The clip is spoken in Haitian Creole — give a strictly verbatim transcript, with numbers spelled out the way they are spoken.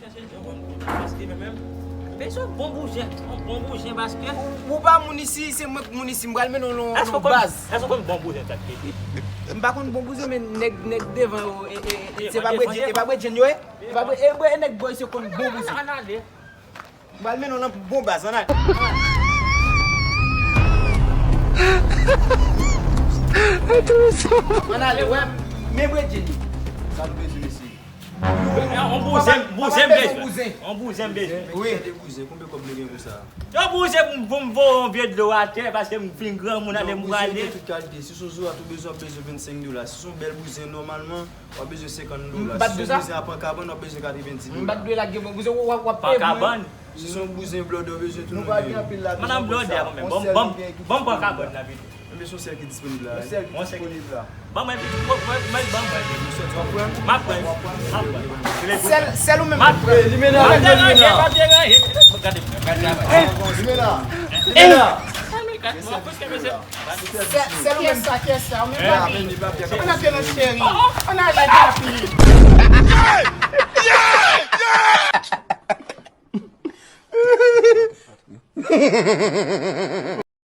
Paske men menm, men se yon bon bouzen, yon bon bouzen paske. Ou pa moun isi, se mwen k moun isi, m pral mennen w nan yon baz. Èske w konn bon bouzen sa k ye? M pa konn bon bouzen, men nèg nèg devan yo, e, e, e, se pa bredjenn, e pa bredjenn yo ye? E pa bre- e bre- e nèg bò isi yo konn bon bouzen. Ann ale. M pral mennen w nan bon baz, ann ale. Ann ale, wè, men bredjenn yo. Sa nou bezwen, mesye? On bouzen, bouzen m bezwen. On bouzen m bezwen. Wi. Gade bouzen, konbyen kòb nou gen pou sa? Yon bouzen pou m pou m voye yon vye dlo atè paske m fin granmoun ale m prale. Tout kalite. Si se yon zorat ou bezwen, w ap bezwen vennsenk dola. Si se yon bèl bouzen, nòmalman, w ap bezwen senkant dola. Si se yon bouzen a Pankabann, w ap bezwen katrevenndis dola. M bat dwe la gen bon bouzen, w ap peye pou mwen. Si se yon bouzen blòdè w bezwen, tou nou gen. Madanm blòdè a, bon, bon, bon, bon, Pankabann la pito. Ebyen se yon sèl ki disponib la wi. Yon sèl ki disponib la. Ban mwen pitit mwen, mwen, mwen, ban mwen pitit. M ap pran, m ap pran. Sèl, sèl ou menm k ap pran. Limena, limena. Gade mwen, gade mwen. Limena, limena. Sèl ou menm. Kyès la, kyès la, ou menm. Ann antre non cheri. Ann ale papi.